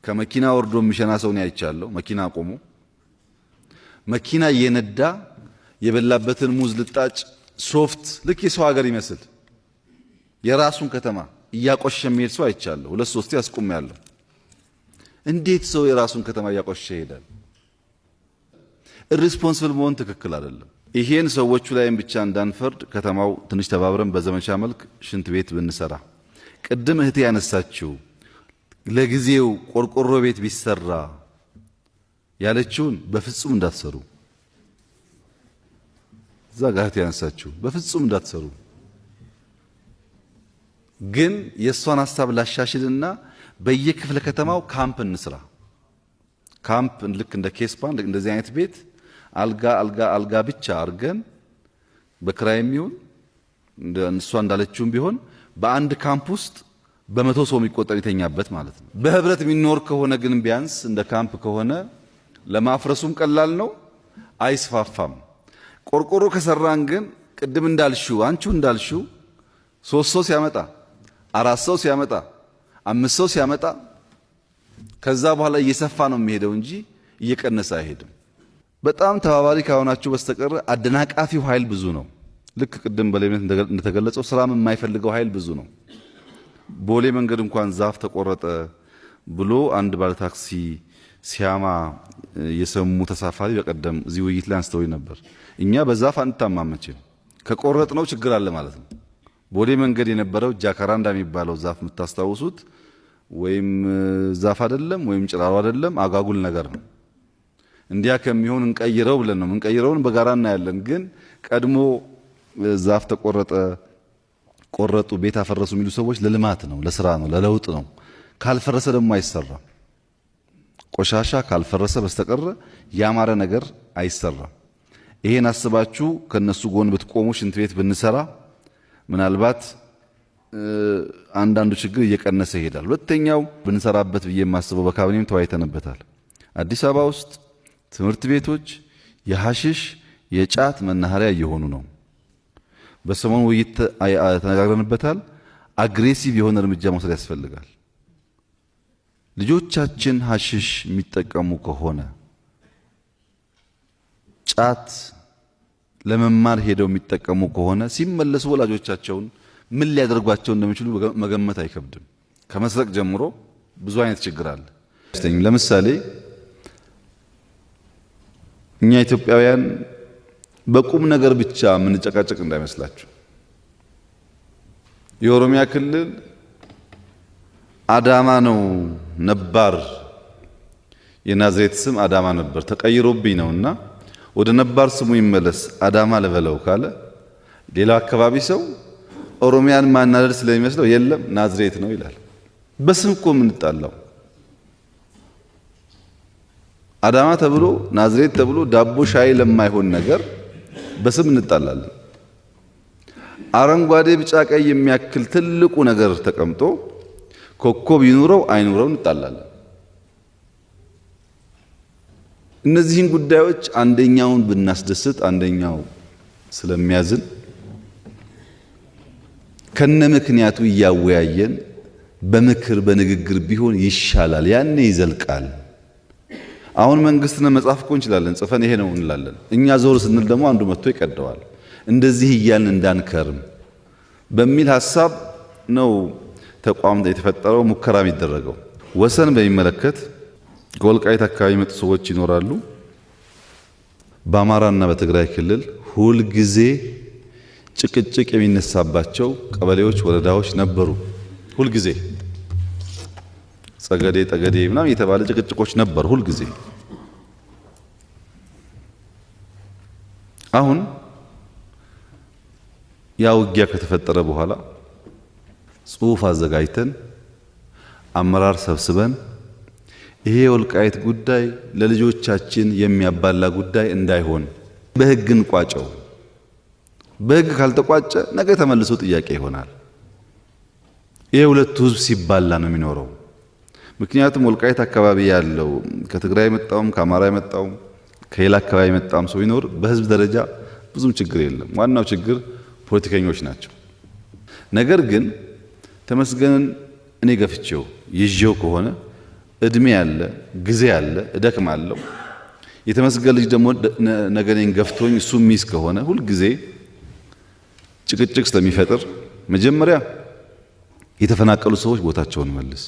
ከመኪና ወርዶ የሚሸና ሰው ነው አይቻለሁ። መኪና ቆሞ መኪና እየነዳ የበላበትን ሙዝ ልጣጭ፣ ሶፍት ልክ የሰው ሀገር ይመስል የራሱን ከተማ እያቆሸሸ የሚሄድ ሰው አይቻለሁ። ሁለት ሶስቴ አስቁሜያለሁ። እንዴት ሰው የራሱን ከተማ እያቆሸሸ ይሄዳል? Irresponsible መሆን ትክክል አይደለም። ይሄን ሰዎቹ ላይም ብቻ እንዳንፈርድ ከተማው ትንሽ ተባብረን በዘመቻ መልክ ሽንት ቤት ብንሰራ፣ ቅድም እህቴ ያነሳችው ለጊዜው ቆርቆሮ ቤት ቢሰራ ያለችውን በፍጹም እንዳትሰሩ። እዛ ጋ እህቴ ያነሳችው በፍጹም እንዳትሰሩ። ግን የእሷን ሀሳብ ላሻሽልና በየክፍለ ከተማው ካምፕ እንስራ። ካምፕ ልክ እንደ ኬስፓን እንደዚህ አይነት ቤት አልጋ አልጋ አልጋ ብቻ አድርገን በክራይም ይሁን እሷ እንዳለችውም ቢሆን በአንድ ካምፕ ውስጥ በ100 ሰው የሚቆጠር የተኛበት ማለት ነው። በህብረት የሚኖር ከሆነ ግን ቢያንስ እንደ ካምፕ ከሆነ ለማፍረሱም ቀላል ነው፣ አይስፋፋም። ቆርቆሮ ከሰራን ግን ቅድም እንዳልሽው አንቺው እንዳልሽው ሶስት ሰው ሲያመጣ፣ አራት ሰው ሲያመጣ፣ አምስት ሰው ሲያመጣ ከዛ በኋላ እየሰፋ ነው የሚሄደው እንጂ እየቀነሰ አይሄድም። በጣም ተባባሪ ካልሆናችሁ በስተቀር አደናቃፊው ኃይል ብዙ ነው። ልክ ቅድም በሌብነት እንደተገለጸው ስራም የማይፈልገው ኃይል ብዙ ነው። ቦሌ መንገድ እንኳን ዛፍ ተቆረጠ ብሎ አንድ ባለ ታክሲ ሲያማ የሰሙ ተሳፋሪ በቀደም እዚህ ውይይት ላይ አንስተው ነበር። እኛ በዛፍ አንታማም መቼም፣ ከቆረጥ ነው ችግር አለ ማለት ነው። ቦሌ መንገድ የነበረው ጃካራንዳ የሚባለው ዛፍ የምታስታውሱት ወይም ዛፍ አይደለም ወይም ጭራሮ አይደለም፣ አጓጉል ነገር ነው። እንዲያ ከሚሆን እንቀይረው ብለን ነው። እንቀይረውን በጋራ እናያለን። ግን ቀድሞ ዛፍ ተቆረጠ፣ ቆረጡ፣ ቤት አፈረሱ የሚሉ ሰዎች ለልማት ነው፣ ለስራ ነው፣ ለለውጥ ነው። ካልፈረሰ ደግሞ አይሰራም። ቆሻሻ ካልፈረሰ በስተቀር ያማረ ነገር አይሰራም። ይሄን አስባችሁ ከነሱ ጎን ብትቆሙ፣ ሽንት ቤት ብንሰራ ምናልባት አንዳንዱ ችግር እየቀነሰ ይሄዳል። ሁለተኛው ብንሰራበት ብዬ የማስበው በካቢኔም ተወያይተንበታል። አዲስ አበባ ውስጥ ትምህርት ቤቶች የሐሽሽ የጫት መናኸሪያ እየሆኑ ነው። በሰሞኑ ውይይት ተነጋግረንበታል። Aggressive የሆነ እርምጃ መውሰድ ያስፈልጋል። ልጆቻችን ሐሽሽ የሚጠቀሙ ከሆነ፣ ጫት ለመማር ሄደው የሚጠቀሙ ከሆነ ሲመለሱ ወላጆቻቸውን ምን ሊያደርጓቸው እንደሚችሉ መገመት አይከብድም። ከመስረቅ ጀምሮ ብዙ አይነት ችግር አለ። ለምሳሌ እኛ ኢትዮጵያውያን በቁም ነገር ብቻ የምንጨቃጨቅ እንዳይመስላችሁ። የኦሮሚያ ክልል አዳማ ነው ነባር፣ የናዝሬት ስም አዳማ ነበር፣ ተቀይሮብኝ ነውና ወደ ነባር ስሙ ይመለስ አዳማ ልበለው ካለ ሌላው አካባቢ ሰው ኦሮሚያን ማናደድ ስለሚመስለው የለም ናዝሬት ነው ይላል። በስም እኮ የምንጣላው አዳማ ተብሎ ናዝሬት ተብሎ ዳቦ ሻይ ለማይሆን ነገር በስም እንጣላለን። አረንጓዴ፣ ቢጫ፣ ቀይ የሚያክል ትልቁ ነገር ተቀምጦ ኮከብ ይኑረው አይኑረው እንጣላለን። እነዚህን ጉዳዮች አንደኛውን ብናስደስት አንደኛው ስለሚያዝን ከነ ምክንያቱ እያወያየን በምክር በንግግር ቢሆን ይሻላል። ያኔ ይዘልቃል። አሁን መንግስትን መጻፍ እኮ እንችላለን፣ ጽፈን ይሄ ነው እንላለን። እኛ ዞር ስንል ደግሞ አንዱ መጥቶ ይቀደዋል። እንደዚህ እያልን እንዳንከርም በሚል ሀሳብ ነው ተቋም የተፈጠረው፣ ሙከራ የሚደረገው። ወሰን በሚመለከት ከወልቃይት አካባቢ የመጡ ሰዎች ይኖራሉ። በአማራና በትግራይ ክልል ሁልጊዜ ጭቅጭቅ የሚነሳባቸው ቀበሌዎች፣ ወረዳዎች ነበሩ። ሁልጊዜ ጸገዴ፣ ጠገዴ ምናምን የተባለ ጭቅጭቆች ነበሩ ሁልጊዜ። አሁን ያ ውጊያ ከተፈጠረ በኋላ ጽሁፍ አዘጋጅተን አመራር ሰብስበን ይሄ የወልቃይት ጉዳይ ለልጆቻችን የሚያባላ ጉዳይ እንዳይሆን በህግ እንቋጨው። በህግ ካልተቋጨ ነገ ተመልሶ ጥያቄ ይሆናል። ይሄ ሁለቱ ህዝብ ሲባላ ነው የሚኖረው። ምክንያቱም ወልቃይት አካባቢ ያለው ከትግራይ የመጣውም ከአማራ የመጣውም ከሌላ አካባቢ የመጣውም ሰው ይኖር በህዝብ ደረጃ ብዙም ችግር የለም። ዋናው ችግር ፖለቲከኞች ናቸው። ነገር ግን ተመስገንን እኔ ገፍቼው ይዤው ከሆነ እድሜ አለ፣ ጊዜ አለ፣ እደክማለሁ። የተመስገን ልጅ ደግሞ ነገኔን ገፍቶኝ እሱ ሚስ ከሆነ ሁልጊዜ ጭቅጭቅ ስለሚፈጥር መጀመሪያ የተፈናቀሉ ሰዎች ቦታቸውን መልስ።